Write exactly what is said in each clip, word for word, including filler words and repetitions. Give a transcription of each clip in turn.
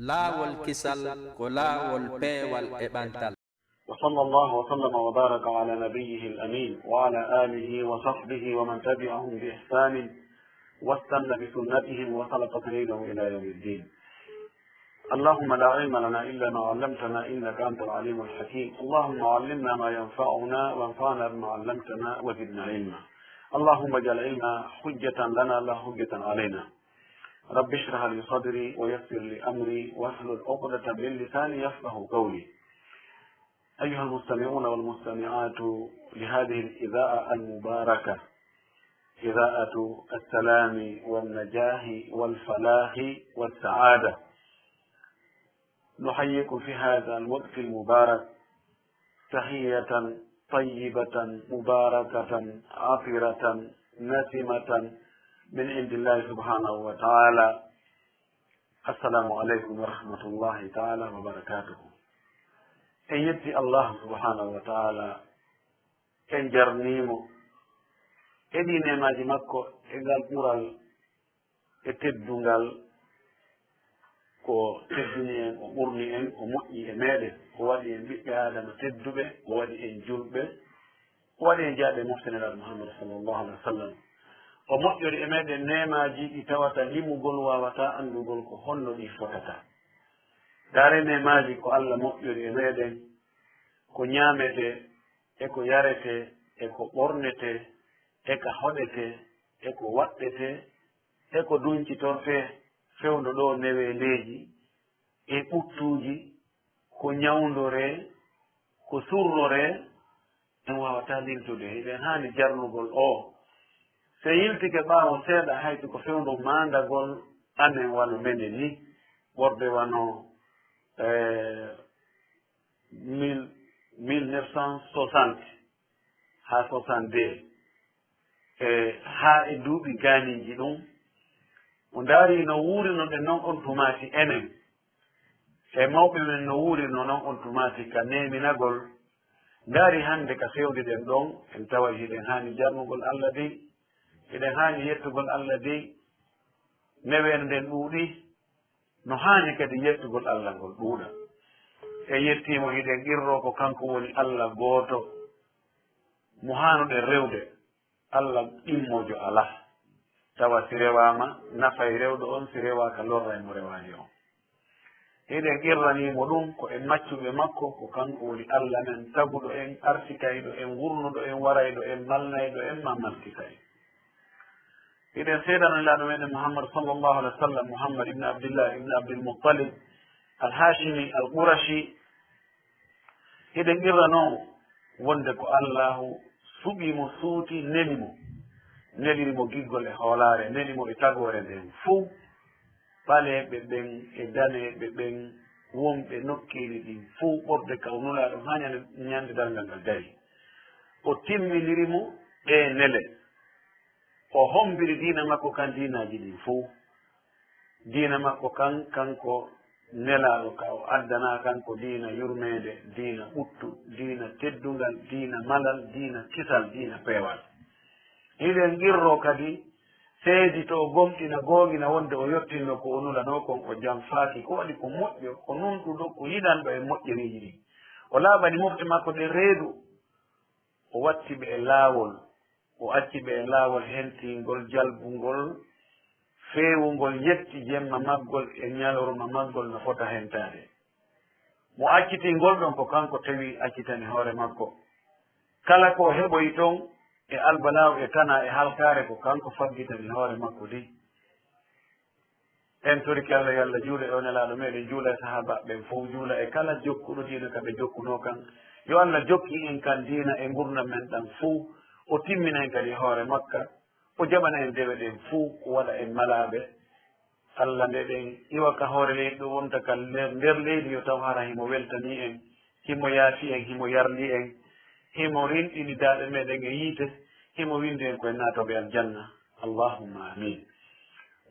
Laawol kisal ko laawol peewal e ɓantal. وصلى الله وسلم وبارك على نبيه الأمين وعلى آله وصحبه ومن تبعهم بإحسان واستن بسنتهم وسلك سبيلهم إلى يوم الدين. اللهم لا علم لنا إلا ما علمتنا إنك أنت العليم الحكيم. اللهم علمنا ما ينفعنا وانفعنا بما علمتنا وزدنا علما. اللهم اجعل علمنا حجة لنا لا حجة علينا. رب اشرح لي صدري ويسر لي أمري واحلل عقدة من لساني يفقه قولي. أيها المستمعون والمستمعات لهذه الإذاعة المباركة، إذاعة السلام والنجاح والفلاح والسعادة، نحييكم في هذا الوقت المبارك تحية طيبة مباركة عطرة نسمة من عند الله سبحانه وتعالى. السلام عليكم ورحمة الله تعالى وبركاته. En yetti Allah subhanahu wa ta'ala, en jarnimo e ɗi neemaji makko e ngal ɓural e teddungal. Ko teddini en, o ɓurni en, o moƴƴi e meɗen, o waɗi en ɓiɓɓe Adama tedduɓe, o waɗi en julɓe, o waɗi en jaaɓe mofte Nelaaɗo Muhammad sallallahu alaihi wa sallam. O moƴƴori e meɗen neemaji ɗi tawata limugol wawata andugol ko honno ɗi fotata. Ndaare neemaji ko Allah moƴƴori e meɗen, ko ñaamete e ko yarete e ko ɓornete e ka hoɗete e ko waɗɗete e ko duñcitorte fewndo ɗo neweendeeji e ɓuttuuji, ko ñawndoree, ko surroree, en waawataa limtude. Hiɗen haani jarnugol oo. Si en yiltike ɓaawo seeɗa, hay si ko fewndo maandagol amen wano menen nii, ɓurde wano, eh, mille, mille neuf cent soixante haa soixante-deux, e haa e duuɓi gaaniiji ɗum, o ndaari no wuurinoɗen non on tumaati enen, e mawɓe men no wuurino non on tumaati ka neeminagol. Ndaari hannde ka fewndiden ɗon, en taway hiɗen haani jarnugol Allah dey, hiɗen haani yettugol Allah dey, neweende nden ɗuuɗi, no haani kadi yettugol Allah ngol ɗuuɗa. En yettiimo, hiɗen qirroo ko kanko woni Allah gooto mo haanuɗen rewde, Allah ɗimmoojo alaa. Tawa si rewaama, nafay rewɗo on, si rewaaka, lorray mo rewaani on. Hiɗen qirraniimo ɗum ko en maccuɓe makko, ko kanko woni Allah men, taguɗo en, arsikayɗo en, wurnuɗo en, warayɗo en, malnayɗo en, ma malkisay. Hiɗen seedana Nelaaɗo meɗen Muhammad sallallahu alaihi wa sallam, Muhammad ibn Abdillah ibn Abdul Muttalib al-Hashimi al-Qurashi. Hiɗen qirranoo wonde ko Allaahu suɓii mo, suuti, neli mo, neliri mo giggol e hoolaare, neli mo e tagoore nden fuu, ɓaleeɓe ɓen e daneeɓe ɓen wonɓe nokkeeli ɗin fuu, ɓorde ka o Nulaaɗo haa ñande, ñande darngal ngal dari. O timminiri mo ɗee nele. O hombiri diina makko kan diinaaji ɗin fuu. Diina makko kan, kanko Nelaaɗo ka o addanaa kan, ko diina yurmeende, diina ɓuttu, diina teddungal, diina malal, diina kisal, diina peewal. Hiɗen qirroo kadi seeditoo, gomɗina, goongina wonde o yottinno ko o nulanoo kon, o janfaaki, ko waɗi ko moƴƴo, ko nunɗuɗo, ko yiɗanɗo e moƴƴereeji ɗin. O laaɓani mofte makko ɗen reedu, o watti ɓe e laawol, o acci ɓe e laawol hentingol, jalbungol, feewungol, yetti jemma maggol e ñalorma maggol no fota hentaade. Mo accitii ngol ɗon, ko kanko tawi accitani hoore makko. Kala ko heɓoyi ton e albalaaw e tana e halkaare, ko kanko faggitani hoore makko dey. En torike Allah yo Allah juulu e o Nelaaɗo meɗen, juula e sahaabaaɓe ɓen fow, juula e kala jokkuɗo diina ka ɓe jokkunoo kan. Yo Allah jokkin en kan diina e ngurndan men ɗan fow. O timmina en kadi hoore makka. O jaɓana en dewe ɗen fow, o waɗa en malaaɓe. Allah nde ɗen iwa ka hoore leydi ɗo, wonta ka nder, nder leydi, yo taw hara himo weltanii en, himo yaafi en, himo yarli en, himo rinɗini daaɗe meɗen e yiite, himo windi en ko en naatooɓe aljanna. Allahumma amin.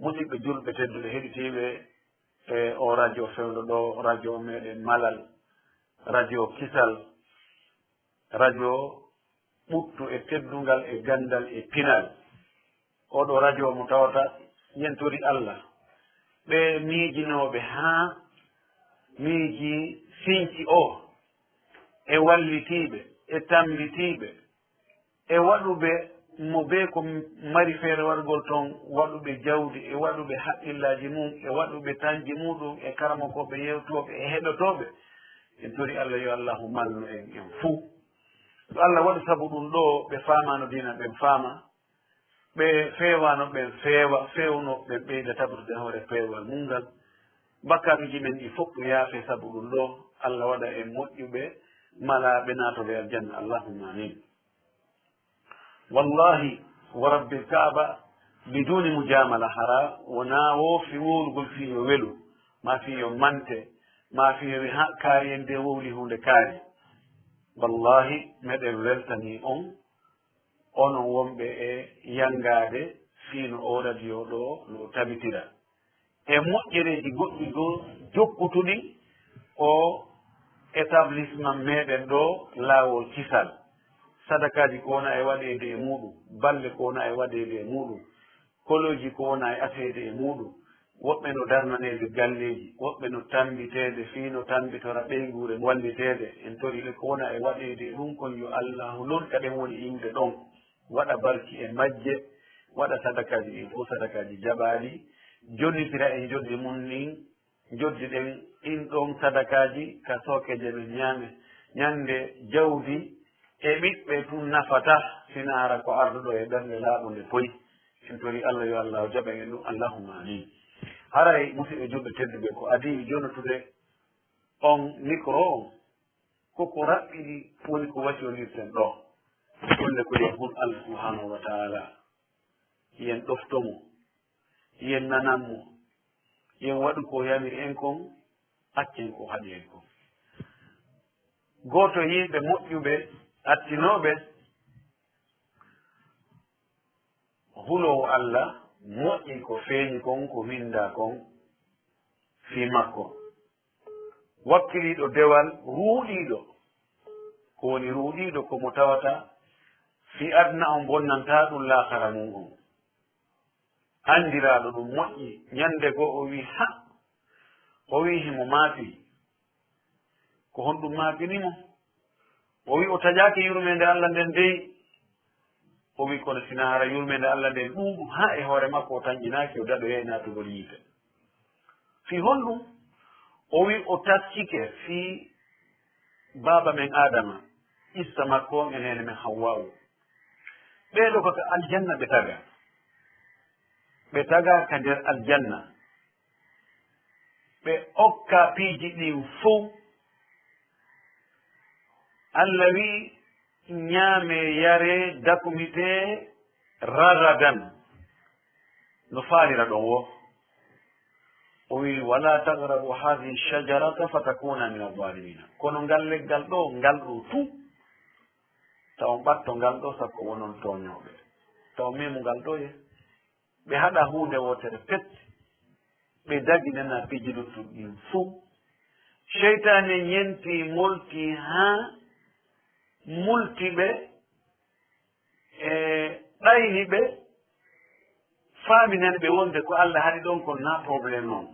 Musidɓe julɓe tedduɓe heɗitiiɓe e o radio fewndo ɗo, radio meɗen Malal, radio Kisal, radio ɓuttu e teddungal e ganndal e pinal. Oɗo radio mo tawata yentori Allah, ɓe miijinooɓe haa miiji sinci o, e wallitiiɓe, e tammbitiiɓe, e waɗuɓe mo bee ko mari feere waɗugol toon, waɗuɓe jawdi, e waɗuɓe haqqillaaji mum, e waɗuɓe tañji muɗum, e karamokooɓe yewtooɓe, e heɗotooɓe. En tori Allah yo Allahu mallu en, en fuu. Yo Allah waɗu sabu ɗum ɗoo ɓe faamaano diina ɓen faama, ɓe feewaano ɓen feewa, feewnooɓe ɓen ɓeyda tabrude hoore peewal mum ngal. Bakkaatuuji men ɗi fof ɗum yaafe sabu ɗum ɗoo. Allah waɗa en moƴƴuɓe, malaaɓe naatooɓe aljanna. Allahumma amin. Wallahi wa rabbil Kaaba, biduni mujamala, hara wonaa wo fi wowlugol fii yo welu, maa fii yo mante, maa fii yo wi ha kaari en de wowli huunde kaari. Wallahi meɗen weltanii on, onon wonɓe e yanngaade fii no oo radio ɗoo no tabitira. E moƴƴereeji goɗɗi goo jokkutuɗi oo établissement meɗen ɗoo, Laawol Kisal. Sadakaaji ko wona e waɗeede e muuɗum, balle ko wona e waɗeede e muuɗum, kolooji ko wona e aseede e muuɗum. Woɓɓe no darnaneede galleeji, woɓɓe no tammbiteede fii no tammbitora ɓeynguure walliteede. En tori ɓe ko wona e waɗeede e ɗum kon yo Allaahu lorta ɓen woni iwde ɗon, waɗa barki e majje, waɗa sadakaaji ɗin fof sadakaaji jaɓaaɗi, jonnitira e njoɗɗi mum ɗin, njoɗɗi ɗen ɗin ɗon sadakaaji ka sookeeje men ñaame. Ñande jawdi e ɓiɓɓe tun nafata, sina hara ko arduɗo e ɓernde laaɓunde poy. En tori Allah yo Allah o jaɓa en ɗum, Allahumma amin. Haray musidɓe julɓe tedduɓe, ko adii jonotude on micro on, ko ko raɓɓiɗi woni ko wajondirten ɗo. Golle ko yen hul Allah subhanahu wa ta'ala, yen ɗofto mo, yen nanan mo, yen waɗu ko yamiri en kon, accen ko haɗi en kon. Gooto e yimɓe moƴƴuɓe attinooɓe, huloowo Allah, moƴƴi ko feeñi kon, ko winndaa kon fii makko. Wakkiliiɗo dewal, ruuɗiiɗo. Ko woni ruuɗiiɗo? Ko mo tawata fii aduna on bonnantaa ɗum laakara mum on. Anndiraaɗo ɗum moƴƴi, ñande goo o wii, ha! O wii himo maapi. Ko honɗum maapini mo? O wii o taƴaaki yurmeende Allah nden dey. O wii kono sina hara yurmeende Allah nden ɗuuɗum haa e hoore makko o tanƴinaaki, o daɗoyay naatugol yiite. Fii honɗum? O wii o taskike fii baaba men Aadama, issa makko on e neene men Hawwaawu. Ɓee ɗoo ko ka aljanna ɓe tagaa. Ɓe tagaa ka nder aljanna. Ɓe okkaa piiji ɗin fow. Allah wi'i, "Ñaamee, yaree, dakumitee ragadan." No faalira ɗon wo. O wi'i, "Wala taqrabu hadhihi shajarata fatakuna min adh-dhalimin." Kono ngal leggal ɗoo, ngal ɗoo tun, taw on ɓatto ngal ɗoo, sakko wonon tooñooɓe. Taw memu ngal ɗoo ye. Ɓe haɗa huunde wootere pet, ɓe daginana piiji luttuɗi ɗin fuu. Seytaane ñenti, molti haa multi ɓe, e ɗayni ɓe, faaminani ɓe wonde ko Allah haɗi ɗon kon na problème non.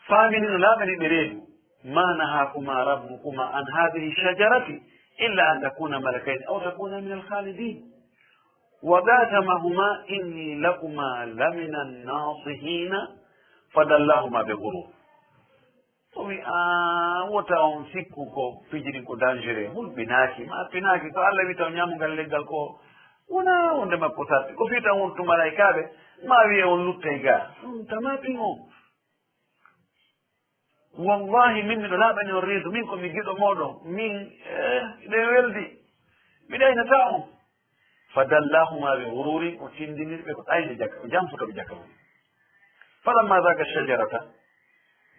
Faamini no laaɓani ɓe reedu. "Ma nahakuma rabbukuma an hadhihi shajarati illa an takuna malakayni aw takuna min al-khalidin. Wa qasamahuma inni lakuma lamina an-nasihina fadallahuma bi ghurur." O wi, "A wota on sikku ko piiji ɗin ko dangereux, hulɓinaaki, ma pinaaki, ko Allah wi taw ñaamugal leggal ko wona wonde makko satti, ko fii tan wontu malaykaaɓe, ma wi'e on luttay gaa." Ɗum tama pin on. Wallahi, min miɗo laaɓani on reedu, min ko mi giɗo mooɗon, min, eh, ɗen weldi, mi ɗaynataa on. Fadallahuma bi ghururin, o tindiniri ɓe ko ɗayde jaka, ko jam foto ɓe jaka mum. Falamma zaqa shajarata,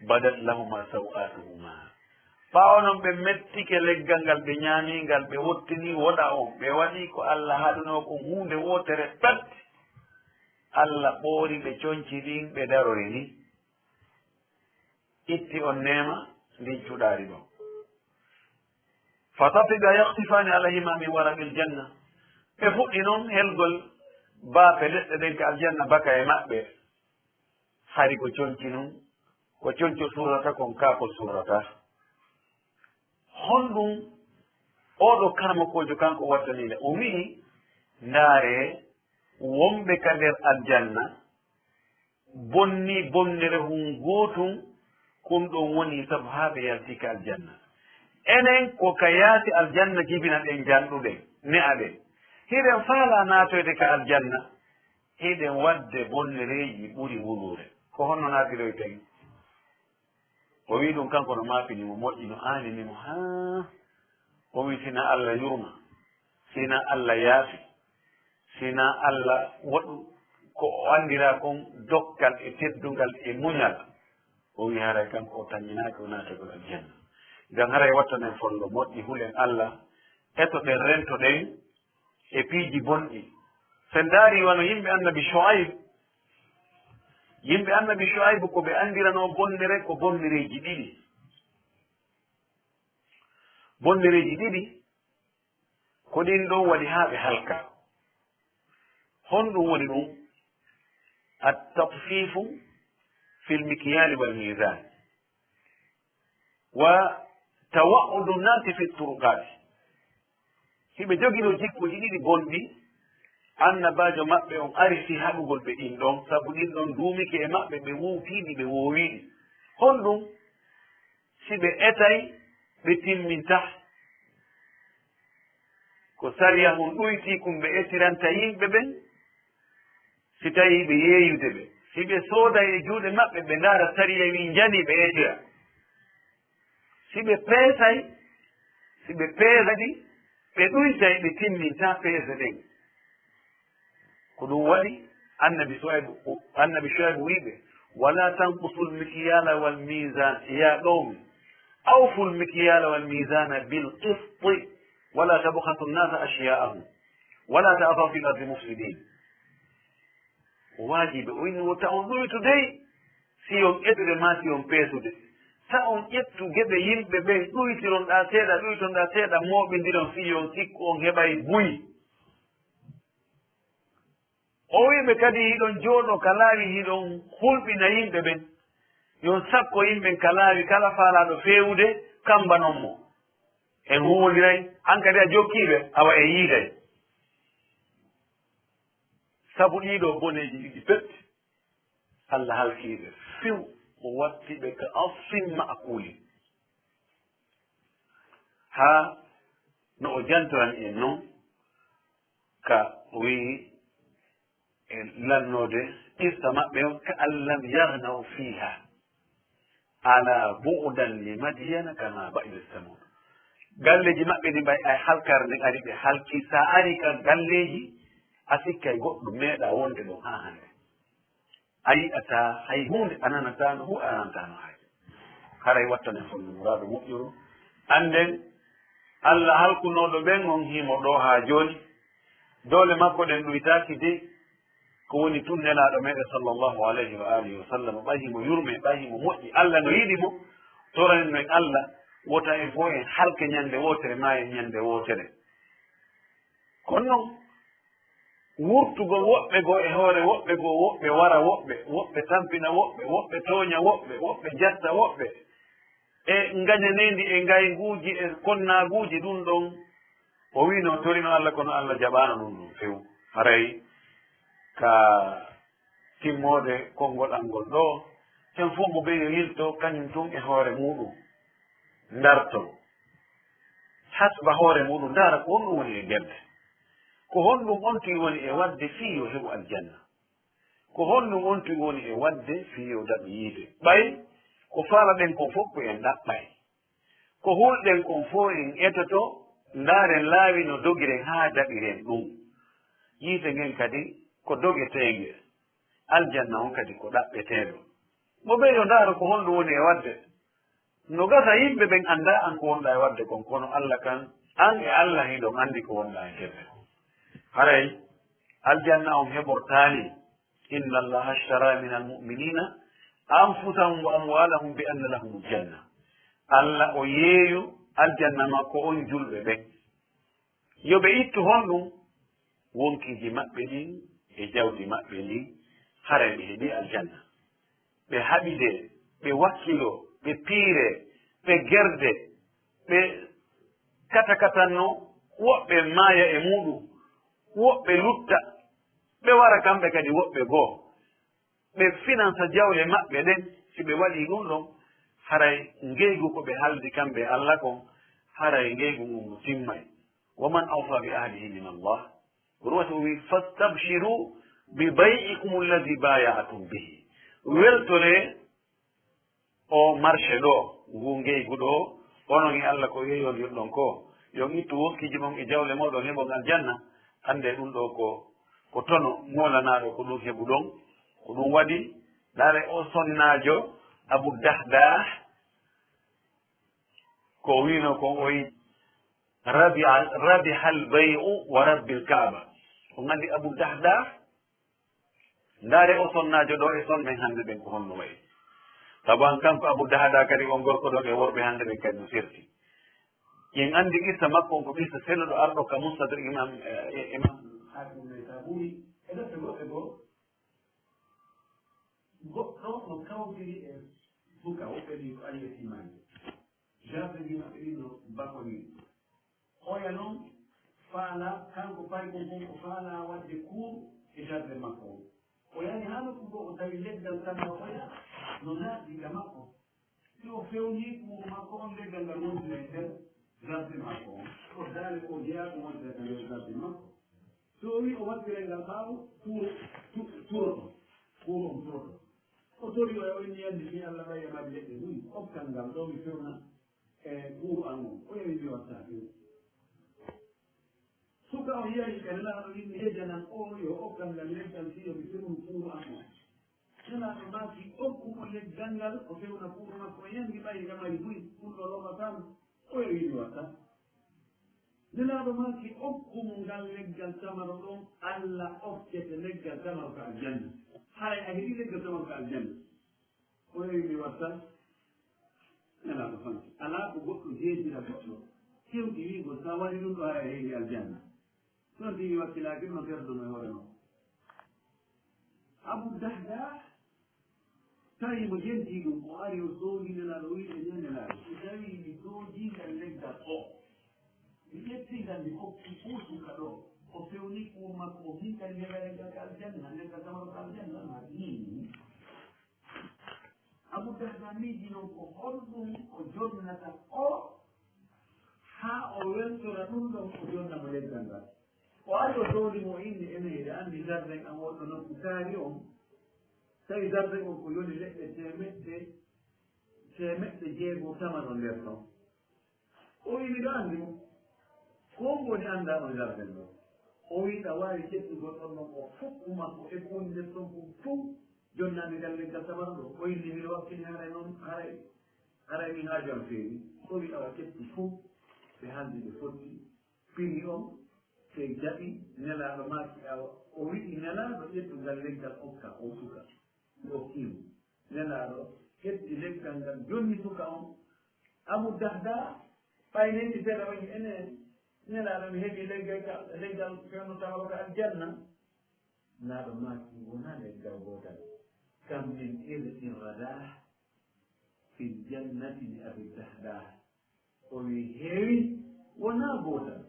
badat lahuma sawatuhuma. Ɓaawo non ɓe mettike leggal ngal, ɓe ñaami ngal, ɓe wottini woɗa on, ɓe waɗi ko Allah haɗunoo kon huunde wootere pet. Allah ɓoori ɓe conci ɗin, ɓe darori ni. Itti on neema ndin cuɗaari ɗon. Fatafiqa yakhsifani alayhima min waraqil janna. Ɓe fuɗɗi non helgol baafe leɗɗe ɗen ka aljanna baka e maɓɓe. Hari ko conci nun, ko conco surrata kon kaa ko surrata. Honɗum oo ɗoo karamokoojo kanko waddani le? O wi'i, ndaaree, wonɓe ka nder aljanna, bonnii bonnere hun gootun, kun ɗon woni sabu haa ɓe yalti ka aljanna. Enen ko ka yaasi aljanna jibina ɗen janɗuɗen, ne'a ɗen. Hiɗen faalaa naatoyde ka aljanna, hiɗen waɗde bonnereeji ɓuri wuluure. Ko honno naatiroyten? O wi'i ɗum kanko no maapini mo moƴƴi, no aanini mo, haa o wi'i, si na Alla yurma, si na Alla yaafi, si na Alla waɗu ko o anndiraa kon dokkal e teddungal e muñal, o wi'i haray kanko o tañinaaki o naatagol aljanna. Ngam haray wattanen follo moƴƴi, hulen Alla, etoɗen, rentoɗen e piiji bonɗi. Sen ndaari wano yimɓe annabi Shu'ayb, yimɓe annabi Shu'ayb ko ɓe anndiranoo bonnere ko bonnereeji ɗiɗi. Bonnereeji ɗiɗi ko ɗin ɗon waɗi haa ɓe halka. Honɗum woni ɗum? At-tatfifu fil mikyali wal mizan. Wa tawa'udu nasi fi turuqati. Hiɓe jogino jikkuuji ɗiɗi bonɗi. Annabaajo maɓɓe on ari fii haɗugol ɓe ɗin ɗon, sabu ɗin ɗon duumike e maɓɓe, ɓe wuufiiɗi, ɓe woowiiɗi. Honɗum? Si ɓe etay, ɓe timminta. Ko sariya on ɗuytii kun ɓe etiranta yimɓe ɓen, si tawii ɓe yeeyude ɓe. Si ɓe sooday e juuɗe maɓɓe, ɓe ndaara sariya wii njanii ɓe etira. Si ɓe peesay, si ɓe peesay, ɓe ɗuytay, ɓe timminta peese ɗen. Ko ɗum waɗi annabi Suwaybu, annabi Suwaybu wi'i ɓe, "Wala tanqusul mikyala wal mizan, ya qawmi, awful mikyala wal mizana bil qisti, wala tabkhasu nnasa ashya'ahum, wala ta'thaw fil ardi mufsidin." O waajibi, o inni, wo ta on ɗuytu dey, si on etude maa si on peesude. Ta on ƴettu geɓe yimɓe ɓen, ɗuytiron ɗaa seeɗa, ɗuyton ɗaa seeɗa, mooɓindiron fii yo on sikku on heɓay buy. O wi'i ɓe kadi, hiɗon jooɗoo ka laawi, hiɗon hulɓina yimɓe ɓen. Yo on sakko yimɓe ɓen ka laawi, kala faalaaɗo feewude, kambanon mo. En huuwondiray, an kadi a jokkii ɓe, awa en yiiday. Sabu ɗii ɗoo boneeji ɗiɗi pet, Alla halkii ɓe few, o watti ɓe ka asfin ma'kuulin. Haa no o jantorani en non, ka o wi'i e lannoode qissa maɓɓe on, "Ka'an lam yaghnaw fiha, ala bu'dan li Madyana kama ba'ida Thamud." Galleeji maɓɓe ɗin ɓay ay halkare nden ari, ɓe halki. Sa ari ka galleeji, a sikkay goɗɗo meeɗaa wonde ɗon haa hannde. A yi'ataa hay huunde, a nanataano hu, a nanataano hay. Haray wattanen follo muraadu moƴƴuru. Annden Alla halkunooɗo ɓen on himo ɗoo haa jooni. Doole makko ɗen ɗuytaaki de, ko woni tun Nelaaɗo meɗen sallallahu alayhi wa alihi wa sallam, ɓay himo yurmee, ɓay himo moƴƴi, Alla no yiɗi mo, toranen en Alla, wota en fow en halke ñande wootere, maayen ñande wootere. Kono non, wurtugol woɓɓe goo e hoore woɓɓe goo, woɓɓe wara woɓɓe, woɓɓe tampina woɓɓe, woɓɓe tooña woɓɓe, woɓɓe jatta woɓɓe, e ngañaneendi e ngaynguuji e konnaaguuji, ɗum ɗon o wiino, torino Alla, kono Alla jaɓaano ɗum ɗum few. Haray ka timmoode konngol am ngol ɗoo, ken fow mo ɓe yo yilto kañum tun e hoore muuɗum, ndarto, hasba hoore muuɗum, ndaara ko honɗum woni e gerde. Ko honɗum on tigi woni e waɗde fii yo heɓu aljanna? Ko honɗum on tigi woni e waɗde fii yo daɗu yiite? Ɓay ko faalaɗen kon fow ko en ɗaɓɓay. Ko hulɗen kon fow en etoto, ndaaren laawi no dogiren haa daɗiren ɗum. Yiite ngen kadi ko dogeteenge, aljanna on kadi ko ɗaɓɓeteeɗo. Mo ɓe yo ndaaro ko honɗum woni e waɗde. No gasa yimɓe ɓen anndaa an ko wonɗaa e waɗde kon, kono Alla kan, an e Alla hiɗon anndi ko wonɗaa e waɗde kon. Haray aljanna on heɓortaani. Inna Allaha ashtara minal mu'minina anfusahum wa amwalahum bi anna lahumul janna. Alla o yeeyu aljanna makko on julɓe ɓen. Yo ɓe ittu honɗum? Wonkiiji maɓɓe ɗin e jawdi maɓɓe ndin, haray ɓe heɓi aljanna. ɓe haɓide, ɓe wakkilo, ɓe piire, ɓe gerde, ɓe katakatanno, woɓɓe maaya e muɗum, woɓɓe lutta, ɓe wara kamɓe kadi woɓɓe goo, ɓe finansa jawle maɓɓe ɗen. Si ɓe waɗii ɗum ɗon, haray ngeygu ko ɓe haldi kamɓe e Alla kon, haray ngeygu ngun mo timmay. Wa man awfa bi ahdihi min Allah. Ruwata o wi, "Fastabshiru bi bay'ikum alladhi baya'tum bihi." Weltore o marché ɗo, ngu ngeygu ɗo, onon e Alla ko yeeyondirɗon ko, yo on ittu wonkiji mon e jawle mooɗon heɓon aljanna. Annde ɗum ɗo ko, ko tono moolanaaɗo, ko ɗum heɓuɗon. Ko ɗum waɗi, ndaare o sonnaajo Abu Dahdah, ko o wiino kon o yi, "Rabiha, rabihal bay'u wa rabbil Kaaba." On anndi Abu Dahdah? Ndaare o sonnaajo ɗo e son ɓen hannde ɓen ko honno wayi. Sabu an kanko Abu Dahdah kadi on gorko ɗon e worɓe hannde ɓen kadi no serti. En anndi qissa makko on ko qissa selluɗo arɗo ka Mustadrak Imam, eh, Imam Hakim Naysaburi e defte goɗɗe goo. Goɗɗo no kawtiri e suka woɓɓe ɗi ko ari e timaani. Jardin ji maɓɓe ɗin no bakoniri. Oya non faala, kanko paykon kon ko faala waɗde cours e jardin makko on. O yahi haa nokku goo, o tawi leggal tamma oya no naatdi ka makko. Si o fewnii cours makko on, leggal ngal wontira e nder jardin makko on. Ko daale ko jeyaa ko wontira ka nder jardin makko. So o wi'i o waɗtiray ngal ɓaawo, turo, tu-, turoto. Cours on turoto. O tori oya, o inni, "Anndi fii Alla, ɓay e mari leɗɗe buy, okkan ngal ɗoo mi fewna e cours an on." Oya wi, "Mi wattaake." Suka on yahi ka Nelaaɗo, inni, "Yejanan oo yo okkan ngal leggal fii yo mi fewnu cours an on." Nelaaɗo maaki, "Okku mo leggal ngal, o fewna cours makko, o yanngi ɓay e mari buy, ɗum ɗoo looɓataa mo." Oya wi, "Mi wattaake." Nelaaɗo maaki, "Okku mo ngal leggal tamaro ɗon, Alla okkete leggal tamaro ka aljanna. Haray a heɓii leggal tamaro ka aljanna." O wi'i, "Mi wattaake." Nelaaɗo fanti. Alaa ko goɗɗo jeejira goɗɗo, hewti wi'ugol, "Sa waɗii ɗum ɗoo, haray a heɓii aljanna." Ɗon tigi wakkilaaki, no terduno e hoore makko. Abu Dahdah tawi mo jenti ɗum, o ari o soodi Nelaaɗo, o wi'i, "Enen Nelaaɗo, si tawii mi soodii ngal leggal o, mi ƴetti ngal mi hokki oo suka ɗoo, o fewni cours makko, o min kadi mi heɓa leggal ka aljanna, leggal tamaro ka aljanna?" Ma ɗum. Abu Dahdah miiji non ko honɗum o jonnata o, haa o weltora ɗum ɗon, o jonna mo leggal ngal. O ari o soodi mo, o inni, "Enen, hiɗa anndi jardin an on ɗo nokku taari on, tawi jardin on ko yoni leɗɗe teemeɗɗe, teemeɗɗe jeego tamaro nder ton." O wi'i, "Miɗo anndi mo. Ko on woni anndaa on jardin ɗo?" O wi'i, "Ɗa waawi ƴettugol on ɗon o fukku makko e kuuɗe nder ton fof, fof, jonnaa mi ngal leggal tamaro ɗo." O inni, "Miɗo wakkili haray noon, haray, haray min haaju am feewi." O wi'i, "Awa ƴettu fof, ɓe haaldi ɓe fotti, piri on, ɓe jaɓi." Nelaaɗo maaki, awa, o wi'i Nelaaɗo, "Ƴettu ngal leggal okka oo suka." Ɓe okki mo. Nelaaɗo heɓti leggal ngal, jonni suka on. Abu Dahda ɓay neni seeɗa, o wi'i, "Enen, Nelaaɗo, mi heɓi leggal ka, leggal fewndo tamaro ka aljanna." Nelaaɗo maaki, "Wonaa leggal gootal. Kam min irqin radah fil jannati li Abi Dahda." O wi'i, "Heewi, wonaa gootal.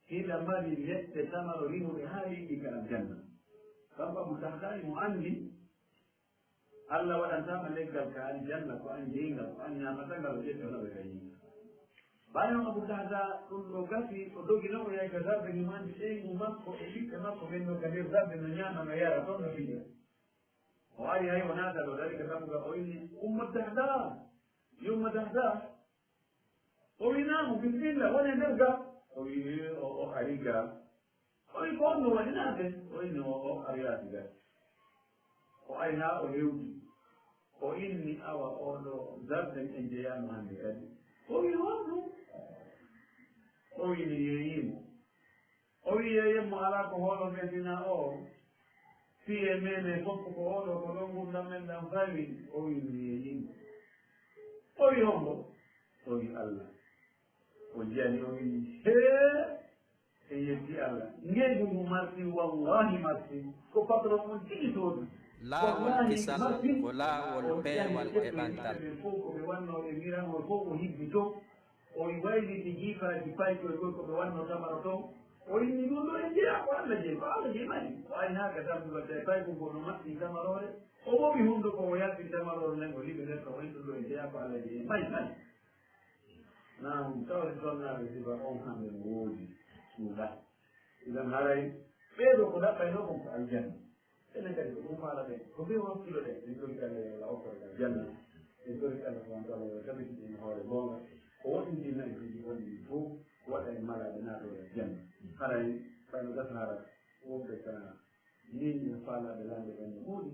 Hiɗa mari leɗɗe tamaro rimuɗe haa riiɗi ka aljanna." Kanko Abu Dahda mo anndi, Allah waɗantaama leggal ka aljanna, ko an jeyi ngal, ko an ñaamata ngal, o ƴetta naɓe ka yiita. Ɓay noon Abu Dahda ɗum ɗo gasi, o dogi noon o yahi ka darde himande ɓeyngu makko e ɓiɓɓe makko ɓen ɗo ka nder darde no ñaama no yara toon no fiya. O ari hay o naata ɗo dari ka dammugal, o inni, "Ummu Dahda, yo Ummu Dahda." O wi'i, "Naamu, bisimilla, wone nder ga." O wi'i, "O, o ari ga." O wi'i, "Ko honno waɗi naate?" O inni, "O, o ari yaasi ga." O ari haa o hewti. O inni, "Awa, oo ɗo darden en jeyaama hannde kadi." O wi'i, "Honɗum?" O wi'i, "Mi yeeyiimo." O wi'i, "Yeeyemmo alaa ko hoolo men hinaa oo. Fiyee men e fof ko oo ɗo, ko ɗo ngurndan men ɗan fawi." O wi'i, "Mi yeeyiimo." O wi'i, "Hombo?" O wi'i, "Allah." O jiyani, o wi'i, "Hee, en yetti Allah. Ngeygu ngu marti, wallahi marti. Ko patron on tigi soodi." Laawol kisal ko laawol peewal e ɓantal. Ɓe fof ko ɓe wannoo ɓe miranol fof o hibbi toon. O wayliti jiifaaji paykoy koy ko ɓe wannoo tamaro toon. O inni ɗum ɗo e jeyaa ko Allah jeyi, ko Allah jeyi mani. O aynaaka tan ɗum waɗde payko ngo no maɓɓi tamaroore. O ɓoɓi hundo ko o yalti tamaroore nden o liɓi nder ɗo o inni ɗum ɗo e jeyaa ko Allah jeyi mani mani. Naam, tawde sonnaaɓe sifa on hannde no woodi suuɗa. Idan haray ɓee ɗo ko ɗaɓɓaynoo kon ko aljanna. Enen kadi ko ɗum faalaɗen, ko ɓe wakkilo ɗen, en tori kala yo Allah okkore aljanna. En tori kala ko on tawa yo tabiti ɗen hoore goonga. Ko woɗɗintinna e piiji gonɗi ɗi fof, waɗa en malaaɓe naatooɓe aljanna. Haray ɓayno gasa hara wonɓe ka yeeñi e faalaaɓe lanɗe ɓen no ɗuuɗi.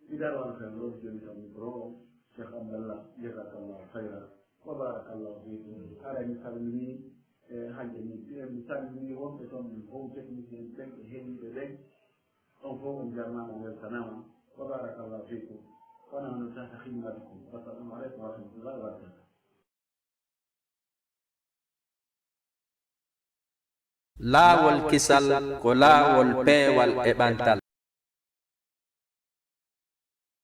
Mi darwana kadi ɗo jooni kam micro o, Cheikh Abdallah, jazakallahu khayra, wa barakallahu fiikum. Haray mi salmini e hajja mi, mi salmini wonɓe toon ɓen fof, technicien ɓen e heɗiiɓe ɓen. On fof on jarnaama, on weltanaama. Wa barakallahu fiikum. Wa nahnu tahta khidmatikum. Wassalamu aleykum wa rahmatullahi wa barakatuh. Laawol kisal ko laawol peewal e ɓantal.